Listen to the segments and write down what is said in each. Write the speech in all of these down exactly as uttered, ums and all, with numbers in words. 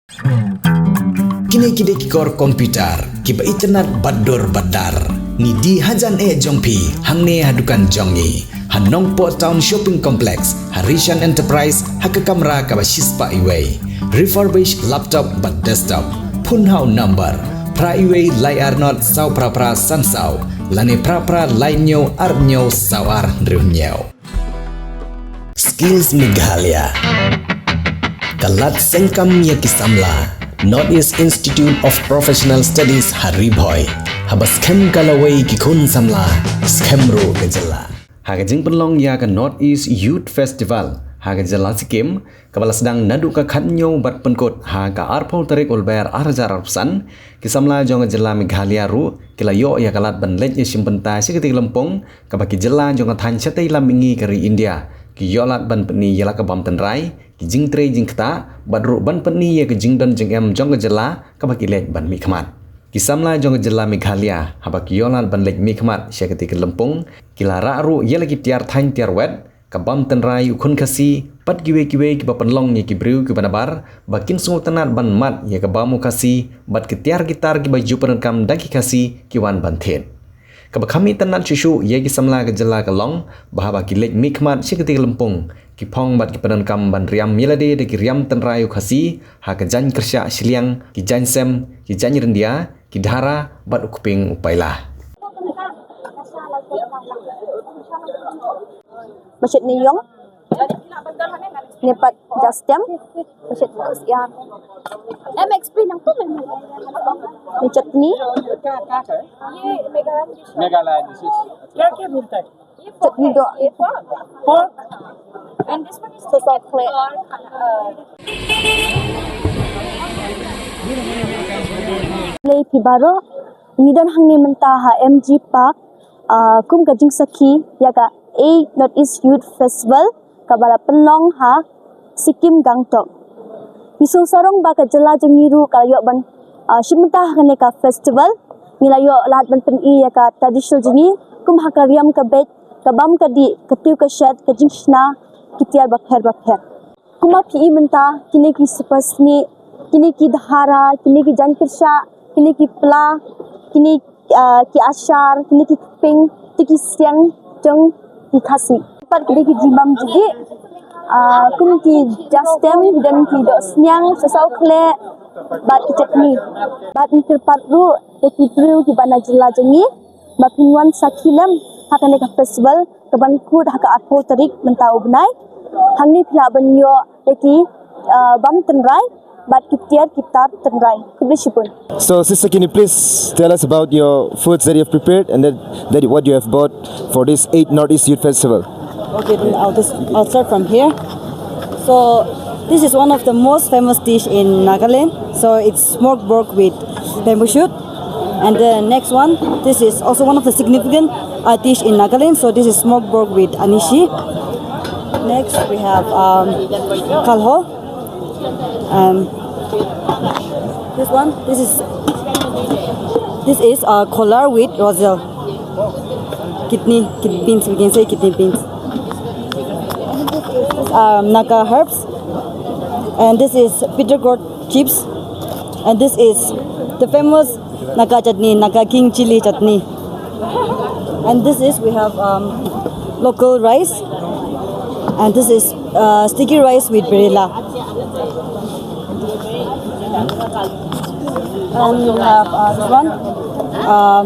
Kine ki dei ki kor computer kiba itynnad bad dur bad dar. Ngi die hajan eh jong phi hangne ha dukan jong ngi ha Nongpoh Town Shopping Complex, ha Rishan Enterprise, ha ka kamra kaba shispah iwei. Refurbished laptop bad desktop. Phone ha u number phra iwei lai ar not saw phra phra san saw lane phra phra lai hynñiew ar hynñiew saw ar hynriew hynñiew. Skills Meghalaya ka lad seng kam ïa ki samla. North East Institute of Professional Studies ha Ri Bhoi, haba skhem ka lawei ki khun samla, skhem ruh ka jylla. Ha ka jingpynlong ïa ka North East Youth Festival ha ka jylla Sikkim, kaba la sdang naduh ka khathynñiew bad pynkut ha ka arphew tarik u Lber ar hajar arphew san, ki samla jong ka jylla Meghalaya ruh ki la ïoh ïa ka lad ban leit ïashim bynta sha katei ka lympung kaba ki jylla jong ka thaiñ shatei lam mihngi ka ri India ki ïoh lad ban pyni ïa la ka bam tynrai, ki jingtrei jingktah, bad ruh ban pyni ïa ka jingdon jingem jong ka jylla kaba ki leit ban mihkhmat. Ki samla jong ka jylla Meghalaya, haba ki ïoh lad ban leit mihkhmat sha katei ka lympung, ki la rah ruh ïa la ki tiar thaiñ tiar wet, ka bam tynrai u khun Khasi, bad kiwei kiwei kiba pynlong ïa ki briew kiba nabar ba kin sngewtynnad ban mad ïa ka bam u Khasi, bad ki tiar ki tar kiba ju pyndonkam da ki Khasi ki wan ban thied. Kaba kham itynnad shuh shuh ïa ki samla ka jylla ka long ba haba ki leit mihkhmat sha katei ka lympung, ki phong bad ki pyndonkam ban riam ïa lade da ki riam tynrai u Khasi ha ka jaiñ kyrshah shiliang, ki jaiñ sem, ki jaiñ ryndia, ki dhara, bad u kping u paila. Masjid Neyong. Nepat Jastem. Masjid Kusian. Em explain nang tu memang. Ni chutney. Meghalaya dishes. Chutney do. Pork. And this one is so chocolate. Lei phi baroh, ngi don hangne mynta ha M G Park, ah, kum ka jingsakhi ïa ka eight North East Youth Festival kaba la pynlong ha Sikkim Gangtok. Ngi sngewsarong ba ka jylla jong ngi ruh ka la ïoh ban, ah, shim bynta ha kane ka festival. Ngi la ïoh lad ban pyni ïa ka traditional jong ngi kum ha ka riam ka beit, ka bam ka dih, ka tiew ka shet, ka jingshna, ki tiar bapher bapher. Kumba phi i mynta, kine ki super snieh, kine ki dhara, kine ki jaiñ kyrshah, kine ki pla, kine, ah, ki ashar, kine ki kping, kine ki siang jong ki Khasi. Pat kine ki jingbam jingdih, ah, kum ki jastem, ki don ki doh sniang, sohsoh khleh, bad ki chutney. Bad ngi kyrpad ruh ïa ki briew kiba na jylla jong ngi ba phin wan sakhi lem ha kane ka festival kaban kut ha ka arphew tarik mynta u bnai. Hangne phi lah ban ïoh ïa ki, ah, bam tynrai bad ki tiar ki tar tynrai. Khublei shibun. So, sister, can you please tell us about your foods that you have prepared and that, that what you have bought for this eighth Northeast Youth Festival? Okay, then I'll just, I'll start from here. So, this is one of the most famous dish in Nagaland. So, it's smoked pork with bamboo shoot. And the next one, this is also one of the significant, uh, dish in Nagaland. So, this is smoked pork with anishi. Next, we have, um, kalho. And this one, this is, this is, uh, kolar with roselle. Kidney, kidney beans, we can say kidney beans. Um, Naga herbs. And this is bitter gourd chips. And this is the famous Naga chutney, Naga King Chili Chutney. And this is, we have, um, local rice. And this is, uh, sticky rice with perilla. And we have, uh, this one, uh,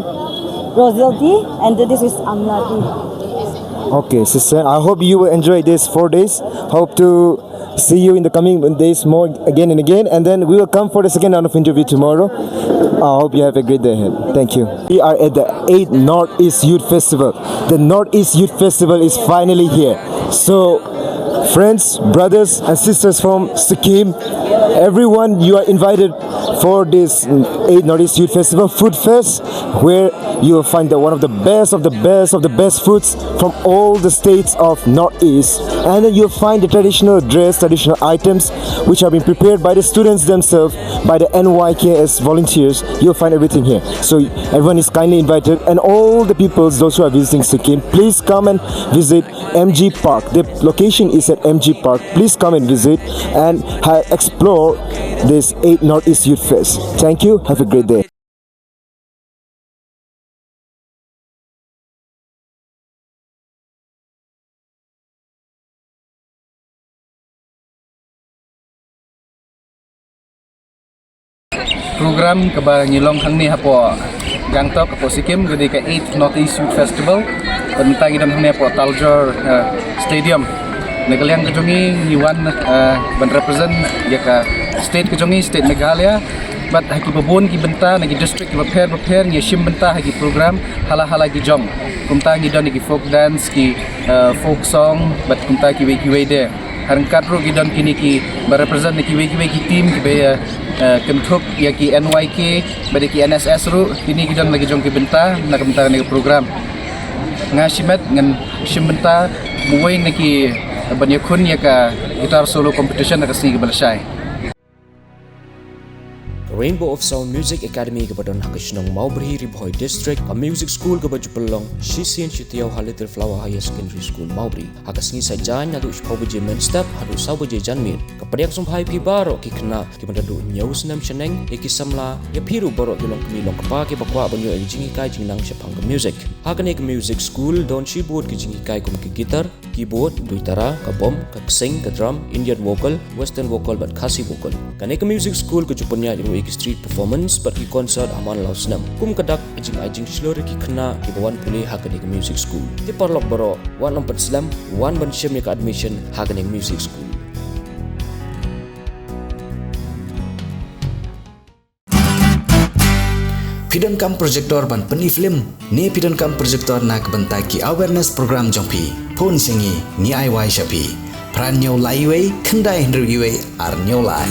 roselle tea, and this is amla tea. Okay, sister, I hope you will enjoy these four days. Hope to see you in the coming days more again and again. And then we will come for the second round of interview tomorrow. I hope you have a great day ahead. Thank you. We are at the eighth Northeast Youth Festival. The Northeast Youth Festival is finally here. So, friends, brothers, and sisters from Sikkim, everyone, you are invited for this eighth Northeast Youth Festival Food Fest, where you will find the, one of the best of the best of the best foods from all the states of Northeast. And then you'll find the traditional dress, traditional items, which have been prepared by the students themselves, by the N Y K S volunteers. You'll find everything here. So everyone is kindly invited, and all the peoples, those who are visiting Sikkim, please come and visit M G Park. The location is at M G Park, please come and visit and ha- explore this eighth Northeast Youth Fest. Thank you. Have a great day. Program kaba ngi long hangne hapoh Gangtok, hapoh Sikkim, ka dei ka eighth Northeast Youth Festival. Bad mynta ngi don hangne hapoh Taljor, eh, Stadium. Na ka liang ka jong ngi, ngi wan, eh, ban represent ïa ka state ka jong ngi, state Meghalaya. Bad ha kiba bun ki bynta, na ki district kiba pher ba pher, ngi shim bynta ha ki program hala hala ki jong. Kumta ngi don ïa ki folk dance, ki, eh, folk song, bad kumta kiwei kiwei de. Ryngkat ruh ngi don kine kiba represent na kiwei kiwei ki team kiba, eh, eh, kynthup ïa ki N Y K, bad ïa ki N S S ruh, kine ki don la ki jong ki bynta na ka bynta kane ka program. Nga shimet ngan shim bynta ba uwei na ki ban ïakhun ïa ka guitar solo competition ha ka sngi kaba la shai. Ka Rainbow of Sound Music Academy kaba don ha ka shnong Mawbri, Ri Bhoi District, ka music school kaba ju pynlong shisien shi taïew ha Little Flower Higher Secondary School, Mawbri. Ha ka sngi Saitjaiñ naduh shiphew baje mynstep haduh saw baje janmiet, ka pdiang sngewbha ïa phi baroh ki khynnah kiba naduh hynñiew snem shaneng, ïa ki samla, ïa phi ruh baroh ki longkmie longkpa kiba kwah ban ïoh ïa ka jinghikai jingnang shaphang ka music. Ha kane ka music school don shibun ki jinghikai kum ka guitar, keyboard, duitara, ka bom, ka ksing, ka drum, Indian vocal, western vocal bad Khasi vocal. Kane ka music school ka ju pynïaid ruh ïa ki street performance bad ki concert ha man la u snem. Kum ka dak ka jingai jingshlur ïa ki khynnah kiba wan pule ha kane ka music school. Te paralok baroh, wat nym pynslem, wan ban shim ïa ka admission ha kane ka music school. Phi donkam projector ban pyni film ne phi donkam projector na ka bynta ki awareness program jong phi? Phone sha ngi, ngi ai wai sha phi. Phra hynñiew lai wei, khyndai hynriew wei, ar hynñiew lai.